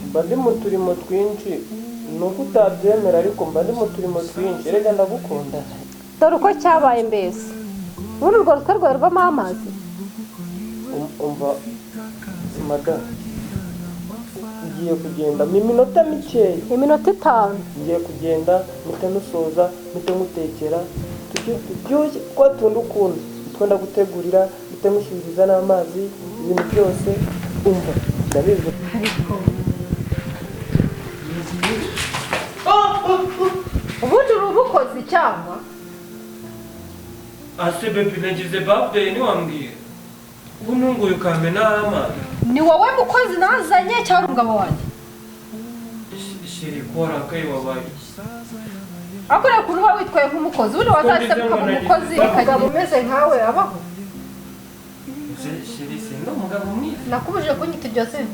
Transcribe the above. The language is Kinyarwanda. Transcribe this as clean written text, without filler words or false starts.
Mba ndi mu turimo twinshi, ni uko utabyemera, ariko mba ndi mu turimo twinshi. Erega ndagukunda. Dore uko cyabaye mbese. Ubundi urwo rutwe rwawe ruvamo amazi. Umva madamu, ngiye kugenda mu minota mikeya. Iminota 5. Ngiye kugenda mpita nusoza, mpita ngutekera turye turyoshye twa tundi ukunda, nitwo ndagutegurira, mpita ngushyuhiriza n'amazi, ibintu byose. Umva, ndabizi. Ariko ubundi uri umukozi cyangwa? Ase baby, nagize birthday ntiwambwiye, ubu ntunguye ukamena amazi. Ni wowe mukozi nazanye cyangwa umugabo wanjye? Chérie, ko warakaye, wabaye iki? Akorera ukuntu uba witwaye nk'umukozi, ubundi wazahise ukaba umukozi umugabo umeze nkawe abaho? Chérie, sindi umugabo mwiza? Nakubujije kunyita iryo zina.